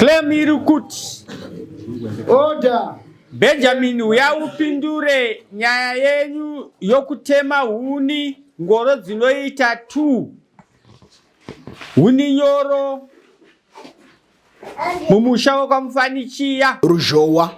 Claim iri kuti Order. Benjamin uya upindure nyaya yenyu yokutema huni ngoro dzinoita 2 huni nyoro mumusha wekwaMufanichiya. Ruzhowa.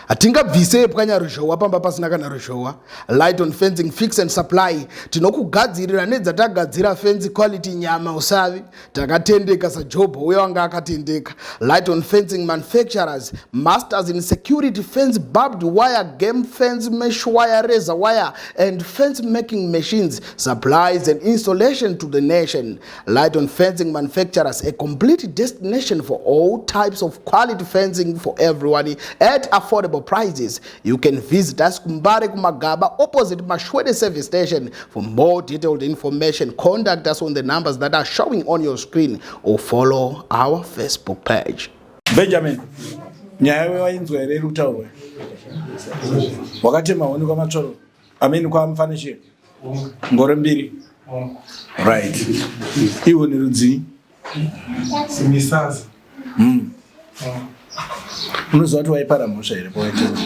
Hatingabvise pwanya ruzhowa pamba pasina kana ruzhowa. Light on fencing fix and supply. Tinokugadzirira nedzatagadzira fence quality nyama usavi. Takatendeka saJobho uya wanga akatendeka. Light on fencing manufacturers, masters in security fence, barbed wire, game fence, mesh wire, razor wire and fence making machines, supplies and installation to the nation. Light on fencing manufacturers, a complete destination for all types of quality fencing for everyone at affordable prices. You can visit us Kumbare Kumagaba opposite Mashwede service station. For more detailed information, contact us on the numbers that are showing on your screen or follow our Facebook page. Benjamin, nyaya wainzwa here iri kutaurwa? Wakatema huni kwamatsvoro, I mean kwaMufanishiro, ngoro mbiri. Right. Ihuni rudzii? Simisaza. Unoziva kuti waipara mhosva here pawaitema?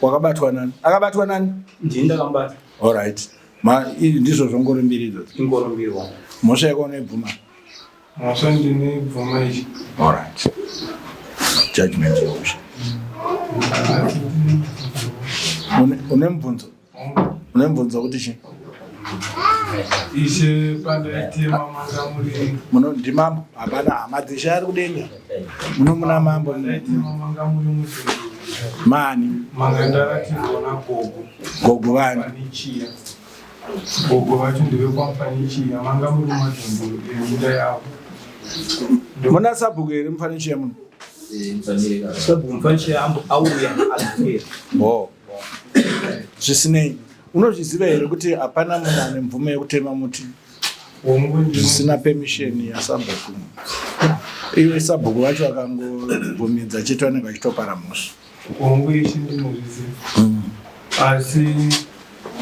Wakabatwa nani? Akabatwa nani? Ndini ndakamubata. All right. Ma ndizvo zvongoro mbiri idzodzo. Ingoro mbiri wangu. Mhosva yako unoibvuma? Mhosva ndinoibvuma ichi. All right. Judgment yehosha. Une mubvunzo? Une mubvunzo kuti chii? Ishe pandaitema manga muri Muno ndimambo, hapana hama dzeshe ari kudenga. Muno muna mambo. Pandaitema manga muri mudhuri. Mani? Manga ndaratidzwa nagogo. Gogo vani? Panichiya. Gogo vacho ndevekwaMufanichiya, manga muri mumadhunduru eminda yavo. Muna sabhuku here Mufanichiya muno? Sabhuku Mufanichiya auya adzokera. Oh. Zvisinei, unozviziva here kuti hapana munhu ane mvumo yekutema muti zvisina permission yasabhuku? Iwe sabhuku vacho vakangobvumidza chete vanenge vachitopara mhosva. Hongu ichi ndinozviziva. Asi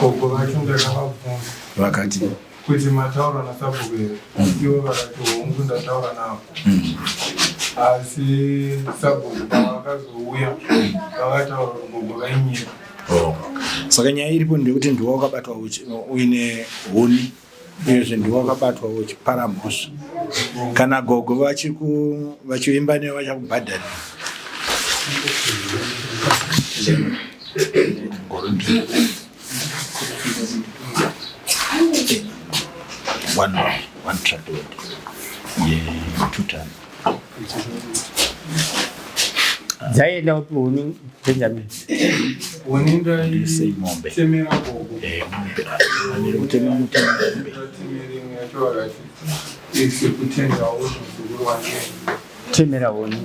gogo vacho ndakavabvunza. Vakati kuti mataura nasabhuku here? Ivo vakati hongu ndataura navo. Asi sabhuku pavakazouya vakataura kuti gogo vainyira. Oh. Saka nyaya iripo ndeyekuti ndiwe wakabatwa uine huni uyezve ndiwe wakabatwa uchipara mhosva. Kana gogo vachivimba newe vachakubhadharira. One, one truck load. Yeah, 2 ton. Dzaienda kupi huni Benjamin? Huni Sei mombe. ndaitemera gogo. Eh, mombe. Aniri kutema mutema mombe. Ndatemera imwe yacho vakati sekutengawo muzukuru wange. Temera huni.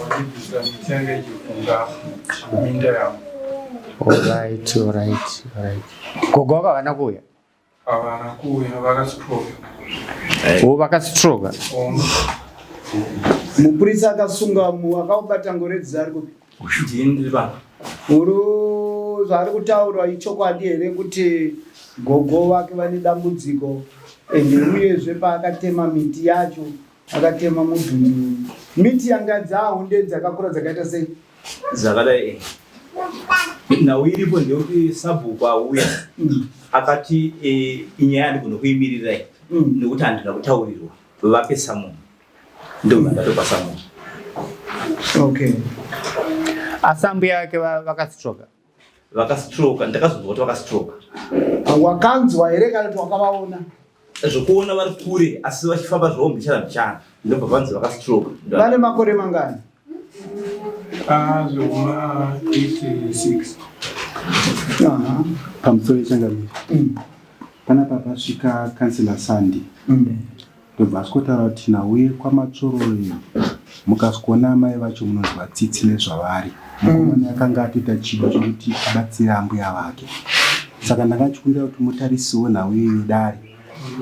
Wandibvisa miti yanga ichifunga minda yangu. Alright, alright, alright. Gogo wako havana kuuya? Havana kuuya, vakastroka. Oh, vakastroka. Mupurisa akasunga akaubata ngoredzi ari kupi? Ndini ndiri pano. Uri zvaari kutaura ichokwadi here kuti gogo vake vane dambudziko ende uyezve paakatema miti yacho akatema mudhunduru miti yanga dzahunde dzakakura dzakaita sei? Zvakadai nhau iripo ndeyekuti sabhuku auya akati inyaya yandigona kuimirira nekuti handina kutaurirwa vape samunhu ndobva ndatopa samunhu. Okay. Asi ambuya vake vakastroka? Vakastroka, ndakazonzwa kuti vakastroka. Wakanzwa here kana kuti wakavaona? Zvokuona vari kure asi vachifamba zvavo mbichana mbichana ndobva vanzi vakastroka. Vane makore mangani? Zvekuma 86. Pamusoro yechangamire. Panapa pasvika Councillor Sandy. Ndobva asvikotaura kuti nhau yekwaMatsvororo iyo mukasvikoona amai vacho munonzwa tsitsi nezvavari. Mukomana akanga atoita chido chekuti abatsire ambuya vake. Saka ndanga ndichikumbira kuti mutarisiwo nhau iyoyo dare.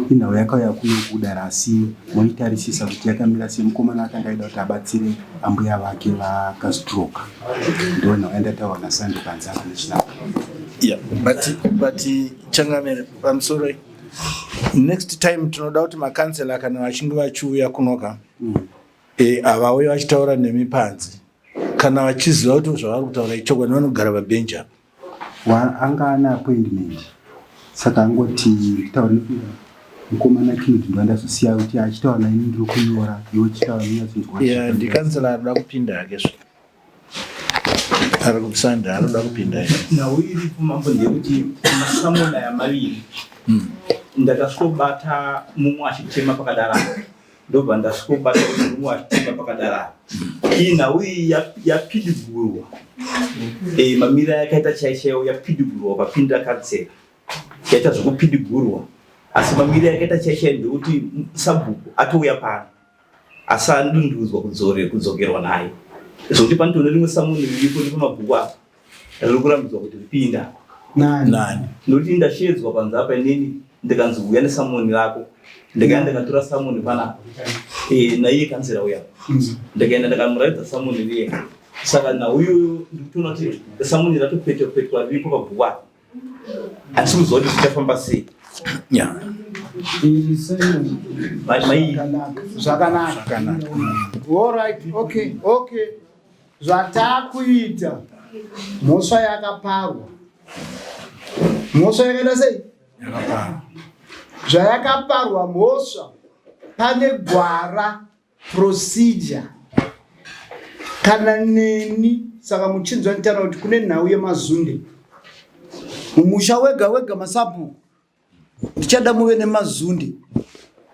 Inhau yakauya kuno kudare asi moitarisisa kuti yakamira sei. Mukomana akanga aida kuti abatsire ambuya vake vakastroka. Ndiyo nhau yandataura naSandy panze apa nechinangwa. Yeah, but changamire pamusoro. Next time tinoda kuti makansela kana vachinge vachiuya kunoka eh, havauye vachitaura nemi panze kana vachiziva kuti zvavari kutaura ichokwadi vanogara pabhenji apa. Wa anga ane appointment saka angoti nditaure mukomana Kennedy ndandazosiya kuti achitaura naini ndiri kunyora iwe chitaura ndinyatsonzwa. Yeah, ndikansela anoda kupinda hake zve. Ari kusanda anoda kupinda here? Nhau iripo mambo ndeyekuti masamona aya maviri ndakasvikobata mumwe achitema pakadarana ndobva ndasvikobata kuti mumwe achitema pakadarana iyi nhau iyi yapidigurwa eh, mamira yakaita chaichaiwo yapidigurwa papinda katsera yaita zvekupidigurwa asi mamira yakaita chaichaiwo ndekuti sabhuku atouya pano asi andundudzwa kudzore kudzokerwa naye zvekuti panotone rimwe samuni riripo nepamabhuku apa riri kurambidzwa kuti ripinda nani nokuti ndasheedzwa panze apa inini ndikanzi uya nesamuni rako ndikaenda ndikatora samuni panapa eh, naiye kanzera uya ndikaenda ndikamuratidza samuni riye saka nauyoyo ndikutoona kuti samuni ratopetwa petwa riripo pabhuku apa Handisi kuziva kuti zvichafamba sei. Yeah. Zvakanaka. Zvakanaka. All right, okay, okay. Zvatakuita mhosva yakaparwa. Mhosva yakaita sei? Yakaparwa. Zvayakaparwa mhosva pane gwara procedure kana neni saka muchinzwa nditaura kuti kune nhau yemazunde mumusha wega wega masabhuku ndichada muve nemazunde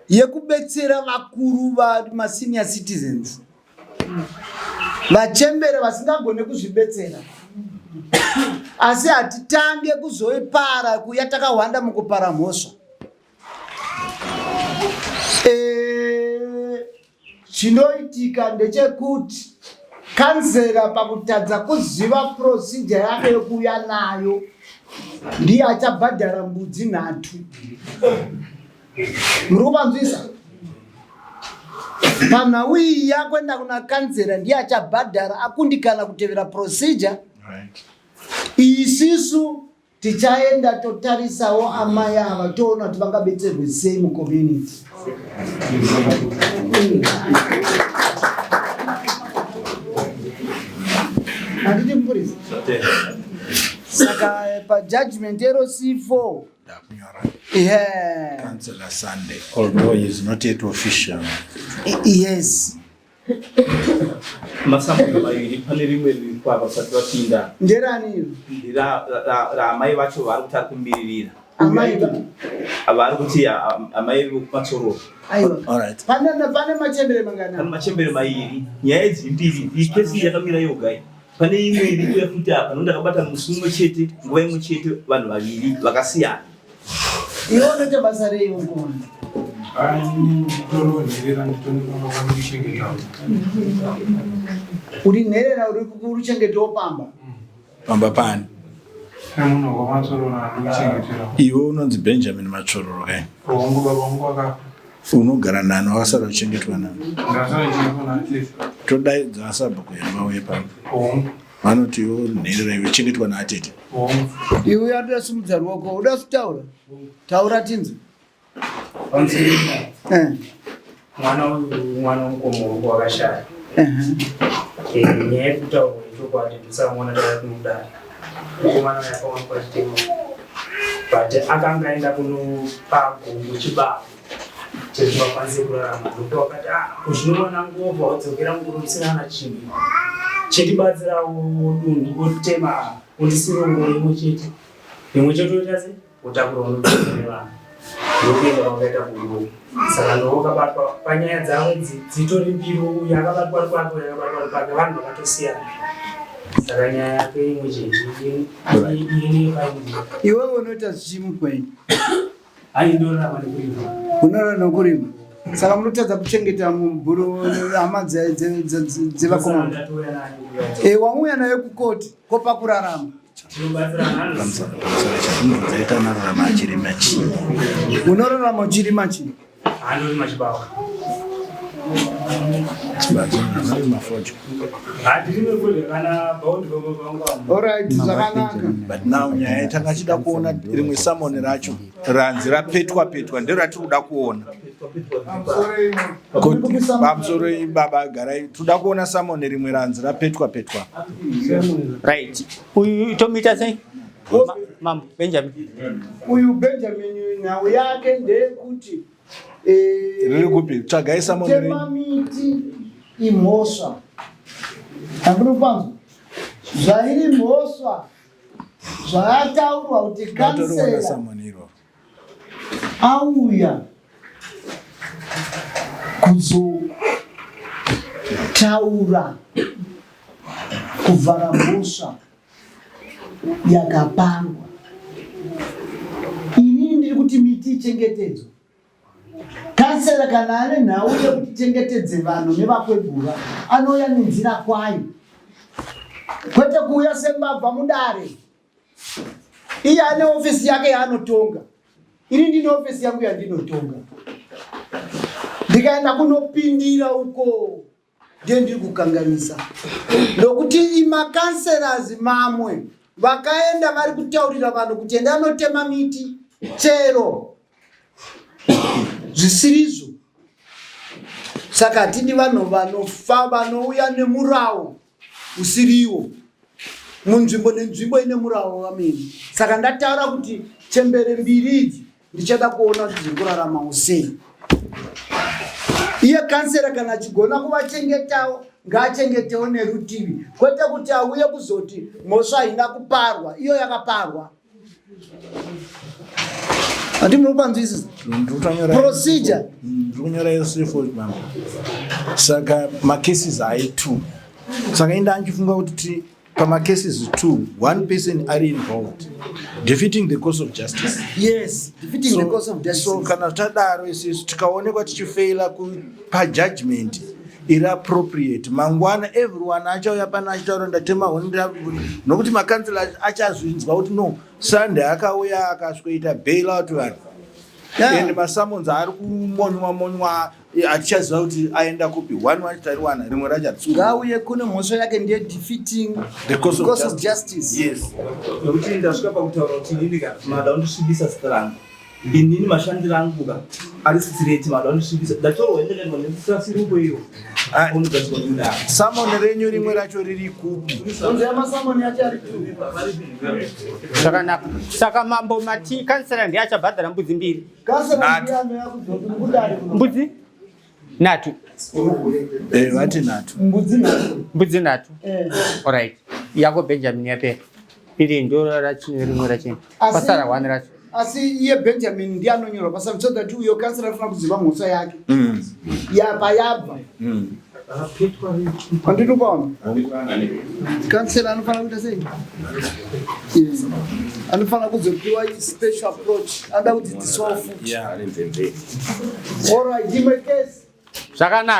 yekubetsera vakuru vamasenior citizens vachembere vasingagone kuzvibetsera asi hatitange kuzoipara kuya takahwanda mukupara mhosva Eh, chinoitika ndechekuti kanzera pakutadza kuziva procedure yake yokuuya nayo ndiye achabhadhara mbudzi nhatu muri kupanzwisa panhau iyi yakuenda kuna kanzera ndiye achabhadhara akundikana kutevera procedure isisu Tichaenda totarisawo amai ava toona kuti vangabetserwe sei mucommunity. Handiti mupurisa? Saka eh, pajudgment yeRC4 Ndakunyora. yeah. Councillor Sunday, although he is not yet official. Yes. Masambuko maviri pane rimwe riripo apa vasati vapinda. Nderani iro? Ndera raamai vacho vari kuti ari kumiririra. Amai vari kuti amai vekumatsororo. Aiwa. All right. Pane pane machembere mangana? Pane machembere mairi. Nyaya idzi mbiri. Iyi kesi yakamira yoga iyi. Pane imwe iri kuuya futi apa ndakabata musi mumwe chete nguva imwe chete vanhu vaviri vakasiyana. Iwe unoita basa rei mukoma? Uri nherera uri kuchengetawo pamba? Pamba pani? Iwe unonzi Benjamin Matsvororo kai? Hongu baba vangu vakafa. Unogara nani wakasara uchichengetwa nani? Ndasara ndichichengetwa natete. Todaidza asabhuku here vauye pano? Hongu. Vanoti iwe nherera iwe chengetwa naatete. Iwe unoda simudza ruoko, uda kutaura? Taura tinzwe. Eh. Mwana uyu mwana wemukoma wangu wakashaya. Eh, nyaya yekutaura chokwadi ndisamuona takakumudara. Mukomana uyu akawanikwa achitema. But akanga aenda kunopa gogo chibaba. chekuti vakwanise kurarama ndokuti wakati ah kuzvinowana ngova wadzokera mukuru usina kana chinhu chetibatsirawo dunhu otema ondisiro ngoro imwe chete imwe chete oita se otakura unotoa nevanhu ndokuenda kwakaita kunguru saka ndowakabatwa panyaya dzavo dzitori mbiri uyu akabatwa ari kwake uyu akabatwa ari kwake vanhu vakatosiyana saka nyaya yake imwe chete iwewe unoita zvichimukwenyu Hai ndorarama nekurima. Unorarama nekurima. Saka munotadza kuchengeta mubhuru hama dzevakomana. Eh, wauya naye kukoti kopa kurarama. Unorarama uchirima chii? Andorima chibawa. Alright, zvakanaka. But now nyaya tanga chida kuona rimwe summon racho ranzi rapetwa petwa ndero ratiri kuda kuona. Pamusoro baba garai toda kuona summon rimwe ranzi rapetwa petwa. Right. Uyu tomuita sei? Mambo Benjamin. Uyu Benjamin nhau yake ndeyekuti Riri kupi? Tsvagai summon renyu. Kutema miti imhosva. Handiri kupanzwa. Zvairi mhosva zvayataurwa kuti Ndatoriona kansela summon iroro. auya kuzotaura kuvhara mhosva yakaparwa. Inini ndiri kuti miti ichengetedzwe. Kansela kana ane nhau yekuti chengetedze vanhu nevakwegura anouya nenzira kwayo, kwete kuuya sembavha mudare. Iye ane ofisi yake yaanotonga, ini ndine ofisi yangu yandinotonga. Ndikaenda kunopindira uko ndiye ndiri kukanganisa, nokuti imakanselas mamwe vakaenda vari kutaurira vanhu kuti enda anotema miti chero zvisirizvo. Saka hatidi vanhu vanofa vanouya nemurawo usiriwo munzvimbo nenzvimbo ine murawo vamene. Saka ndataura kuti chembere mbiri idzi ndichada kuona kuti dziri kuraramawo sei. Iye kansera kana achigona kuvachengetawo ngaachengetewo nerutivi, kwete kuti auye kuzoti mhosva haina kuparwa, iyo yakaparwa. Handi muri kupanzwisisa procedure? Ndiri kunyora yosefo mama. Saka macases ai two. Saka inda anchifunga kuti pamacases two one person ari involved defeating the course of justice. Yes, defeating the course of justice. So kana tadaro isusu tikaonekwa tichifeila kupa judgment iri appropriate, mangwana everyone achauya pano achitaura ndatema huni nokuti makansela achazvinzwa kuti no Sunday akauya akasvikoita bail out vanhu. And masummons ari kumonywa monywa hatichaziva kuti aenda kupi. One wacho tariwana, rimwe racho hatisi. Ngauye kune mhosva yake ndiye defeating the course course of of justice. Yes. Nekuti ndasvika pakutaura kuti inini ka mada undisvibisa zita rangu, inini mashandiro angu ka ari sitireti, mada undisvibisa, ndatorwa ndakaendwa nesasiruko iyo unogadzirwa kudaro. Summon renyu rimwe racho riri kupi? Onzi yamasummon yacho ari two. Zvakanaka. Saka mambo mati kansela ndiye achabhadhara mbudzi mbiri. Kansela ndiye anouya kuzoti mudare kuno. Mbudzi nhatu. Vati nhatu. Mbudzi nhatu. Mbudzi nhatu. Eh. Alright. Yako Benjamin yapera. Iri ndo rachine rimwe rachine. Pasara one racho. Asi iye Benjamin ndiye anonyorwa pasummon so that uyo kansela anofanira kuziva mhosva yake yapa yabva. Handiri kupaona kansela anofanira kuita sei? Anofanira kuzopiwa special approach, anoda kudzidziswawo futi. Alright, imwe case. Zvakanaka.